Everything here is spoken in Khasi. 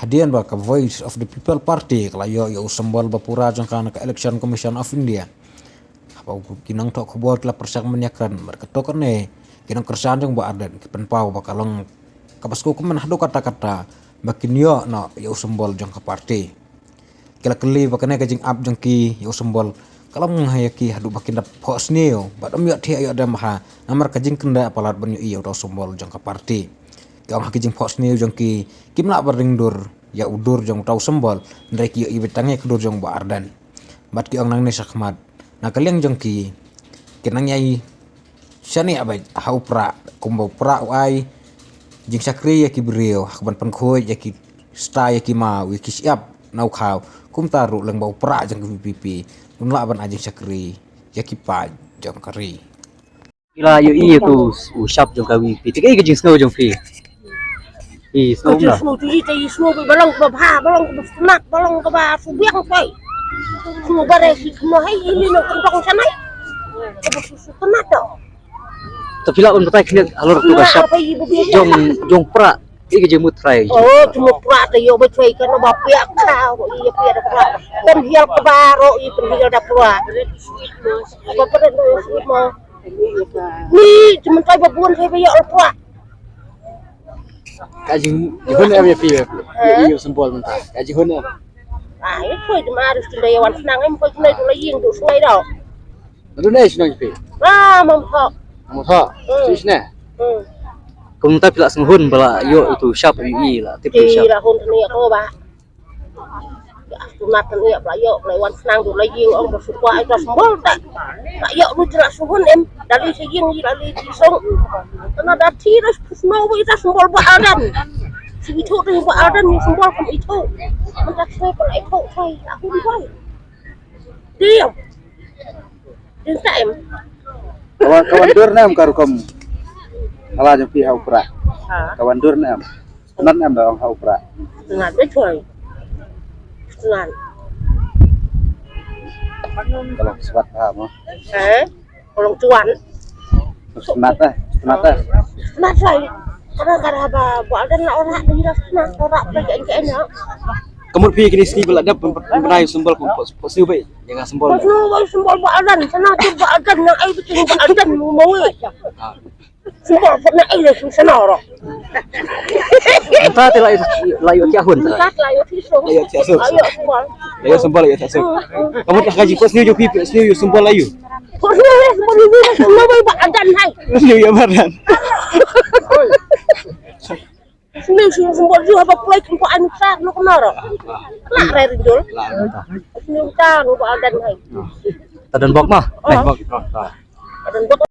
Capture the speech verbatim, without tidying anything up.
Hadien ba ka Voice of the People Party ka la ïoh ïa u symbol ba pura jong ka na ka Election Commission of India, haba ki nongthoh khubor ki la pyrshang ban ïakren bad kato kane ki nongkyrshan jong Bah Ardent ki pynpaw ba ka long kaba sngewkmen haduh katta katta ba kin ïoh noh ïa u symbol jong ka party. Ki la kylli ba kane ka jingap jong ki ïa u symbol ka long ha ïa ki haduh ba kin da phohsniew bad ym ïoh thiah ïoh dem bha namar ka jingkyndah palat ban ïohi ïa uta u symbol jong ka party. Ki ong ha ki jingphohsniew jong ki, kim lah ban ring dur ïa u dur jong uta u symbol, hynrei ki ïohi beit tang ïa ka dur jong Bah Ardent. Bad ki ong nangne shakhmat, na ka liang jong ki, ki nang ïai shaniah beit ha u Prah, kumba u Prah u ai jingshakri ïa ki briew ha kaban pynkhuid ïa ki sta ïa ki maw ïa ki shyiap na u khaw, kumta ruh lyngba u Prah jong ka VPP un lah ban ai jingshakri ïa ki paid jong ka ri. Phi la ïohi ïa uto u shap jong ka VPP, te kaei ka jingsngew jong phi? Phi sngew kumno? Jingsngew te i te i sngew ba long kaba bha, ba long kaba sngewtynnat, ba long kaba sngewbiang poi. Sngew ba re shi khmo hai i lino kyntong shanai. Kaba sngewtynnat to. To phi lah ban batai khyndiat halor uto ka shap jong, jong Prah, ïa ka jingmut trai. Oh, jingmut Prah te ïoh ba choi ka na ba piak ka, oh, ïa piak da Prah. Pynhiar kaba ro i pynhiar da Prah. Ba pynhiar da Prah. Ni jingmut trai ba bun trai ba ïoh Prah. Ka jing, jing hun em ïa phi, ïa phi. Ïa u symbol mynta. Ka jing hun em. Ah, ïa phi jingmut arus tynda ïa wan snang em phi jingmut tu la ïing tu sungai dau. Ndu ne shnong phi? Ah, Mawthoh. Mawthoh. Hmm. Shisha ne? Hmm. Kumta phi la sngewhun ba la ïoh uto u shap ïa i la tip u shap. Phi la hun tang ïa ko ba. Ïa, tu nat tang ïa ba la ïoh, ba la wan snang tu la ïing ong ba shu kwah ïa ka symbol ta. La ïoh tu la sngewhun em, da lei sha ïing ïa la lei sha song. Tang da thi da shu snow ba ïa ka symbol Bah Ardent. Shu ithuh tu Bah Ardent ïa symbol kam ithuh. Mynta snow ba la ithuh sai, la hun sai. Diam. Diam sa em. Ka wan, ka wan dur ne em ka rukom ka la jong phi ha u Prah? Ha? Ka wan dur ne em? Sngewtynnat ne em da ong ha u Prah? Sngewtynnat beit choi. Sngewtynnat. Ka long swat ha mo? Eh? Ka long chwan. Sngewtynnat eh, sngewtynnat eh. Sngewtynnat choi. Ka da, ka da ba, ba da na ora ni da sngewtynnat, ora ba ka ka na. Ka mut phi kine sngi ba la dep ban, ban, ban ai symbol kum pos, pos siew beit. Ïa nga symbol. Pos siew beit symbol Bah Ardent, sana tu Bah Ardent nang ai beit Bah Ardent mo mo. Ah. Symbol pynai le shu sana ro. Mynta te la, la ïoh thiah hun te. Mynta la ïoh thiah suk. La ïoh thiah suk. La ïoh symbol. La ïoh symbol, la ïoh thiah suk. Hmm, hmm. Ka mut ka jingphohsniew jong phi, phohsniew ïa u symbol aïu? Phohsniew ïa u symbol aïu, symbol Bah Ardent hai. Phohsniew ïa Bah Ardent. Sniew sniew symbol ju haba pulai kum ko anu sar nuk noro. La rai rinjul. La mynta. Sniew ta nu Bah Ardent hai. Ta don bok ma. Oh. Bok. Ta don bok.